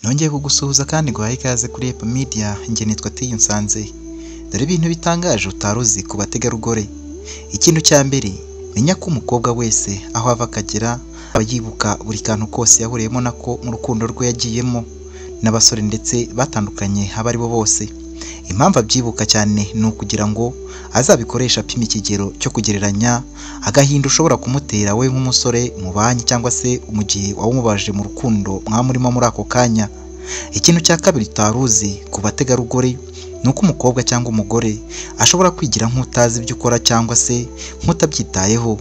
Nongeye kugusuhuza kandi nguhaye ikaze kuri Epa Media, njye nitwa Tiyo Nsanze. Dore ibintu bitangaje utari uzi ku bategarugori. Ikintu cya mbere, menya ko umukobwa wese aho ava akagera aba yibuka buri kantu kose yahuriyemo nako mu rukundo rwe yagiyemo n'abasore ndetse batandukanye abo ari bo bose. Impamvu abyibuka cyane ni ukugira ngo azabikoreshe apima ikigero cyo kugereranya agahinda ushobora kumutera we nk'umusore mubanye cyangwa se mu gihe waba umubaje mu rukundo mwaba murimo muri ako kanya. Ikintu cya kabiri utari uzi ku bategarugori ni uko umukobwa cyangwa umugore ashobora kwigira nk'utazi ibyo ukora cyangwa se nk'utabyitayeho,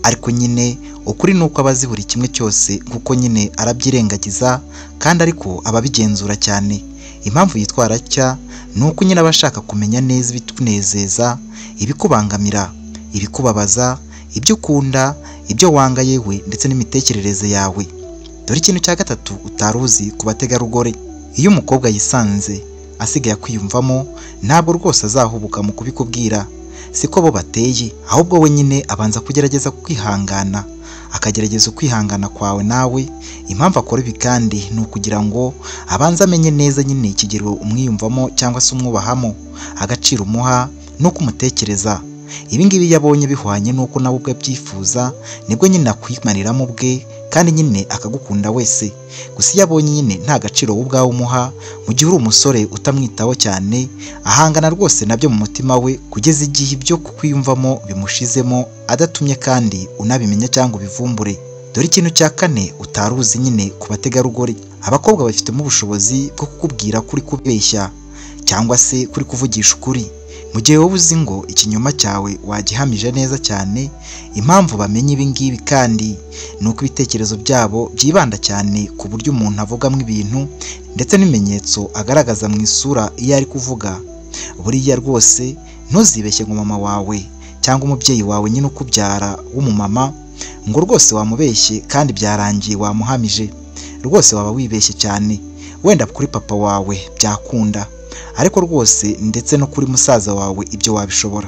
ariko nyine ukuri ni uko aba azi buri kimwe cyose kuko nyine arabyirengagiza kandi ariko aba abigenzura cyane. Impamvu yitwara atya ni uko nyine aba ashaka kumenya neza ibikunezeza, ibikubangamira, ibikubabaza, ibyo ukunda, ibyo wanga yewe ndetse n'imitekerereze yawe. Dore ikintu cya gatatu utari uzi ku bategarugori. Iyo umukobwa yisanze asigaye akwiyumvamo ntabwo rwose azahubuka mu kubikubwira, siko bo bateye, ahubwo we nyine abanza kugerageza kwihangana, akagerageza ukwihangana kwawe nawe. Impamvu akora ibi kandi ni ukugira ngo abanze amenye neza nyine ikigero umwiyumvamo cyangwa se umwubahamo, agaciro umuha n'uko umutekereza. Ibi ngibi iyo abonye bihwanye n'uko nawe ubwe abyifuza, nibwo nyine akwimariramo ubwe kandi nyine akagukunda wese. Gusa iyo abonye nyine nta gaciro wowe ubwawe umuha, mu gihe uri umusore utamwitaho cyane, ahangana rwose nabyo mu mutima we kugeza igihe ibyo kukwiyumvamo bimushizemo adatumye kandi unabimenya cyangwa ubivumbure. Dore ikintu cya kane utari uzi nyine ku bategarugori. Abakobwa bafitemo ubushobozi bwo kukubwira ko uri kubeshya cyangwa se kuri kuvugisha ukuri. Mu gihe wowe uzi ngo ikinyoma cyawe wagihamije neza cyane, impamvu bamenya ibi ngibi kandi ni uko ibitekerezo byabo byibanda cyane ku buryo umuntu avugamo ibintu ndetse n'ibimenyetso agaragaza mu isura iyo ari kuvuga. Buriya rwose ntuzibeshye ngo mama wawe cyangwa umubyeyi wawe nyine ukubyara w'umumama ngo rwose wamubeshye kandi byarangiye wamuhamije, rwose waba wibeshye cyane. Wenda kuri papa wawe byakunda, ariko rwose ndetse no kuri musaza wawe ibyo wabishobora,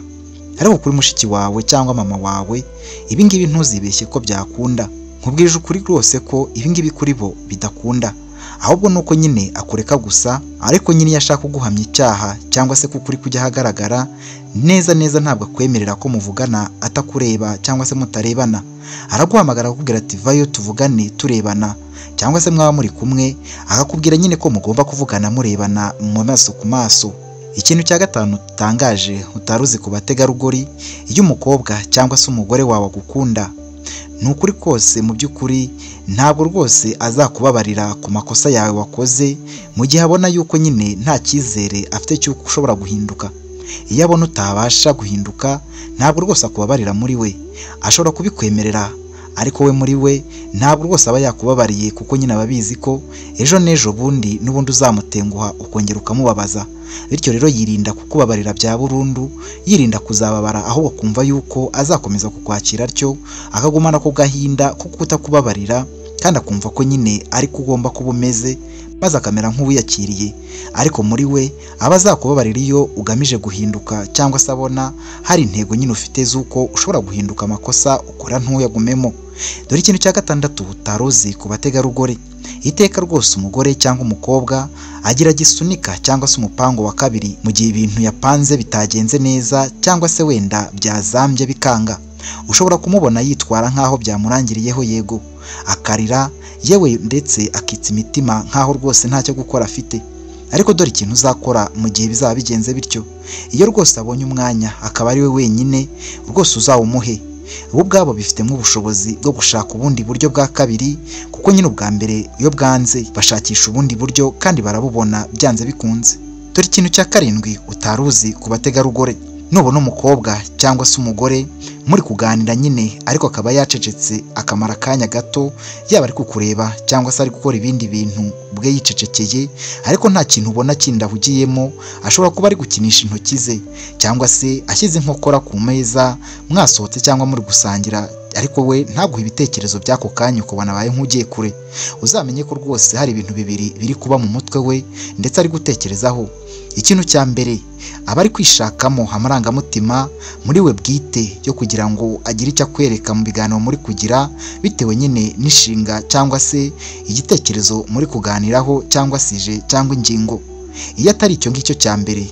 ariko kuri mushiki wawe cyangwa mama wawe ibi ngibi ntuzibeshye ko byakunda. Nkubwije ukuri rwose ko ibi ngibi kuri bo bidakunda, ahubwo nuko nyine akureka gusa, ariko nyine iyo ashaka kuguhamya icyaha cyangwa se kuko uri kujya ahagaragara neza neza ntabwo akwemerera ko muvugana atakureba cyangwa se mutarebana. Araguhamagara akakubwira ati vayo tuvugane turebana, cyangwa se mwaba muri kumwe akakubwira nyine ko mugomba kuvugana murebana mu maso ku maso. Ikintu cya gatanu utangaje utari uzi ku bategarugori, iyo umukobwa cyangwa se umugore wawe agukunda ni ukuri kose mu by'ukuri ntabwo rwose azakubabarira ku makosa yawe wakoze mu gihe abona yuko nyine nta cyizere afite cy'uko ushobora guhinduka. Iyo abona utabasha guhinduka ntabwo rwose akubabarira muri we, ashobora kubikwemerera ariko we muri we ntabwo rwose aba yakubabariye kuko nyine aba abizi ko ejo n'ejo bundi n'ubundi uzamutenguha ukongera ukamubabaza. Bityo rero yirinda kukubabarira bya burundu, yirinda kuzababara, ahubwo akumva yuko azakomeza kukwakira atyo, akagumana ako gahinda ko kutakubabarira kandi akumva ko nyine ariko ugomba kuba umeze, maze akamera nk'uwiyakiriye. Ariko muri we aba azakubabarira iyo ugamije guhinduka cyangwa se abona hari intego nyine ufite z'uko ushobora guhinduka amakosa ukora ntuyagumemo. Dore ikintu cya gatandatu utari uzi ku bategarugori. Iteka rwose umugore cyangwa umukobwa agira gisunika cyangwa se umupango wa kabiri mu gihe ibintu yapanze bitagenze neza cyangwa se wenda byazambye bikanga. Ushobora kumubona yitwara nk'aho byamurangiriyeho, yego akarira, yewe ndetse akitsa imitima nk'aho rwose ntacyo gukora afite. Ariko dore ikintu uzakora mu gihe bizaba bigenze bityo. Iyo rwose abonye umwanya akaba ari we wenyine, rwose uzawumuhe. Bo ubwabo bifitemo ubushobozi bwo gushaka ubundi buryo bwa kabiri, kuko nyine ubwa mbere iyo bwanze bashakisha ubundi buryo kandi barabubona byanze bikunze. Dore ikintu cya karindwi utari uzi ku bategarugori. Nubona umukobwa cyangwa se umugore muri kuganira nyine ariko akaba yacecetse akamara akanya gato, yaba ari kukureba cyangwa se ari gukora ibindi bintu ubwe yicecekeye, ariko nta kintu ubona kindi ahugiyemo, ashobora kuba ari gukinisha intoki ze cyangwa se ashyize inkokora ku meza mwasohotse cyangwa muri gusangira, ariko we ntaguhe ibitekerezo by'ako kanya, ukabona abaye nk'ugiye kure, uzamenye ko rwose hari ibintu bibiri biri kuba mu mutwe we ndetse ari gutekerezaho. Ikintu cya mbere, aba ari kwishakamo amarangamutima muri we bwite yo kugira ngo agire icyo akwereka mu biganiro muri kugira, bitewe nyine n'inshinga cyangwa se igitekerezo muri kuganiraho cyangwa sije cyangwa ingingo. Iyo atari icyo ngicyo cya mbere,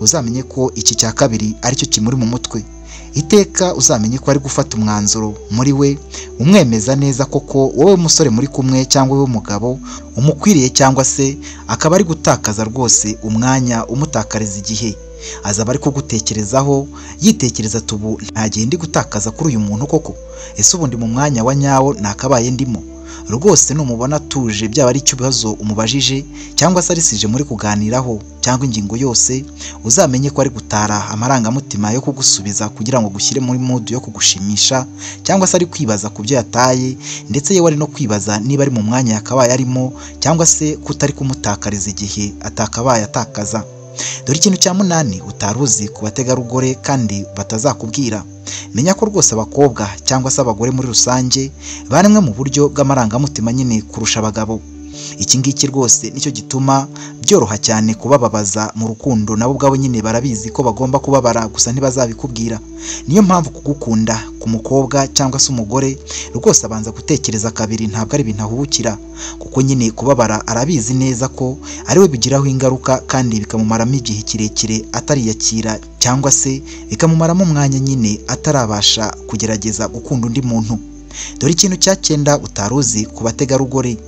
uzamenye ko iki cya kabiri aricyo kimuri mu mutwe. Iteka uzamenye ko ari gufata umwanzuro muri we umwemeza neza koko wowe musore muri kumwe cyangwa wowe mugabo umukwiriye, cyangwa se akaba ari gutakaza rwose umwanya umutakariza igihe. Azaba ari kugutekerezaho yitekereza tubu nta gihe ndi gutakaza kuri uyu muntu koko, ese ubundi mu mwanya wa nyawo nakabaye ndimo? Rwose numubona atuje, byaba ari ikibazo umubajije cyangwa se arisije muri kuganiraho cyangwa ingingo yose, uzamenye ko ari gutara amarangamutima yo kugusubiza kugira ngo gushyire muri mood yo kugushimisha, cyangwa se ari kwibaza ku byo yataye, ndetse yewe ari no kwibaza niba ari mu mwanya yakabaye arimo cyangwa se kutari kumutakariza igihe atakabaye atakaza. Dore ikintu cya munani utari uzi ku bategarugori kandi batazakubwira. Menya ko rwose abakobwa cyangwa se abagore muri rusange baremwe mu buryo bw'amarangamutima nyine kurusha abagabo. Iki ngiki rwose nicyo gituma byoroha cyane kubababaza mu rukundo, nabo ubwabo nyine barabizi ko bagomba kubabara, gusa ntibazabikubwira. Niyo mpamvu kugukunda ku mukobwa cyangwa se umugore rwose abanza gutekereza kabiri, ntabwo ari ibintu ahubukira, kuko nyine kubabara arabizi neza ko ari we bigiraho ingaruka kandi bikamumaramo igihe kirekire atariyakira, cyangwa se bikamumaramo umwanya nyine atarabasha kugerageza gukunda undi muntu. Dore ikintu cya cyenda utari uzi ku bategarugori.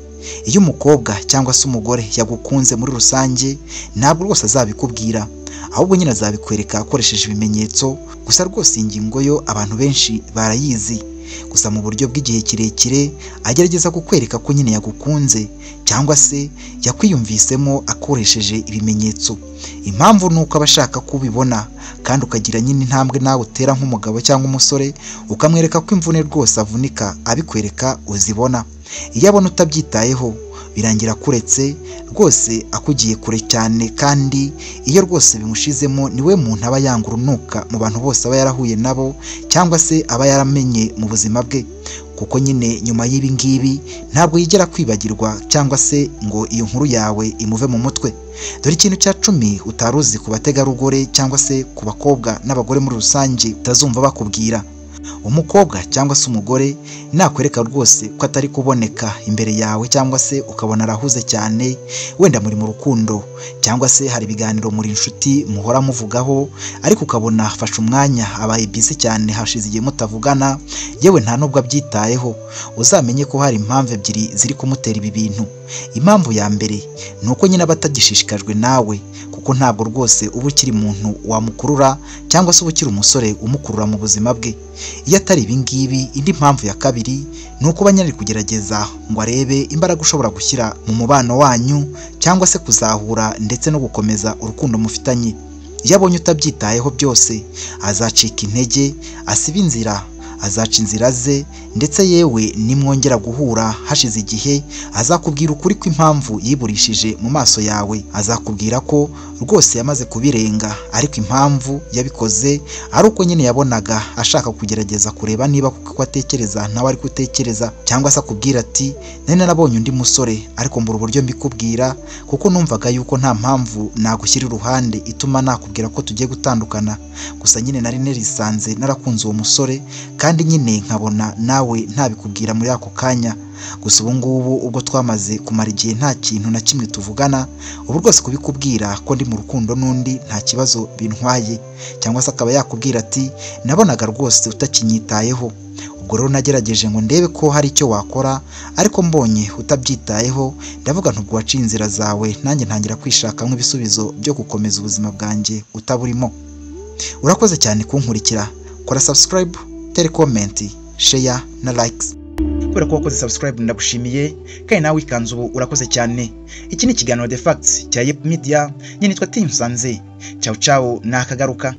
Iyo umukobwa cyangwa se umugore yagukunze muri rusange ntabwo rwose azabikubwira, ahubwo nyine azabikwereka akoresheje ibimenyetso. Gusa rwose ingingo yo abantu benshi barayizi, gusa mu buryo bw'igihe kirekire agerageza kukwereka ko nyine yagukunze cyangwa se yakwiyumvisemo akoresheje ibimenyetso. Impamvu ni uko aba ashaka ko ubibona kandi ukagira nyine intambwe nawe utera nk'umugabo cyangwa umusore, ukamwereka ko imvune rwose avunika abikwereka uzibona. Iyo abona utabyitayeho birangira akuretse rwose akugiye kure cyane, kandi iyo rwose bimushizemo niwe muntu aba yanga urunuka mu bantu bose aba yarahuye nabo cyangwa se aba yaramenye mu buzima bwe, kuko nyine nyuma y'ibi ngibi ntabwo yigera kwibagirwa cyangwa se ngo iyo nkuru yawe imuve mu mutwe. Dore ikintu cya 10 utari uzi ku bategarugori cyangwa se ku bakobwa n'abagore muri rusange utazumva bakubwira. Umukobwa cyangwa se umugore nakwereka rwose ko atari kuboneka imbere yawe, cyangwa se ukabona arahuze cyane, wenda muri mu rukundo cyangwa se hari ibiganiro muri inshuti muhora muvugaho, ariko ukabona afashe umwanya abaye busy cyane, hashize igihe mutavugana, yewe nta nubwo abyitayeho, uzamenye ko hari impamvu ebyiri ziri kumutera ibi bintu. Impamvu ya mbere ni uko nyine aba atagishishikajwe nawe, kuko ntabwo rwose uba ukiri umuntu wamukurura cyangwa se uba ukiri umusore umukurura mu buzima bwe. Iyo atari ibi ngibi, indi mpamvu ya kabiri ni uko aba ari kugerageza ngo arebe imbaraga ushobora gushyira mu mubano wanyu cyangwa se kuzahura ndetse no gukomeza urukundo mufitanye. Iyo abonye utabyitayeho byose azacika intege, asiba inzira, azaca inzira ze, ndetse yewe nimwongera guhura hashize igihe azakubwira ukuri kw'impamvu yiburishije mu maso yawe. Azakubwira ko rwose yamaze kubirenga, ariko impamvu yabikoze ari uko nyine yabonaga ashaka kugerageza kureba niba kuko atekereza nawe ari gutekereza, cyangwa se akubwira ati nari narabonye undi musore ariko mbura uburyo mbikubwira kuko numvaga yuko nta mpamvu nagushyira iruhande ituma nakubwira ko tugiye gutandukana, gusa nyine nari narisanze narakunze uwo musore kandi nyine nkabona nawe ntabikubwira muri ako kanya. Gusa ubu ngubu ubwo twamaze kumara igihe nta kintu na kimwe tuvugana, ubu rwose kubikubwira ko ndi mu rukundo n'undi nta kibazo bintwaye. Cyangwa se akaba yakubwira ati nabonaga rwose utakinyitayeho, ubwo rero nagerageje ngo ndebe ko hari icyo wakora, ariko mbonye utabyitayeho ndavuga ntubwo waciye inzira zawe, nanjye ntangira kwishakamo ibisubizo byo gukomeza ubuzima bwanjye utaburimo. Urakoze cyane kunkurikira, kora subscribe, tere comment, share na likes. Kubera ko wakoze subscribe ndagushimiye, kandi nawe wikanze ubu urakoze cyane. Iki ni ikiganiro The Facts cya Yep Media, nyine nitwa Tim Sanze. Ciao ciao, nakagaruka.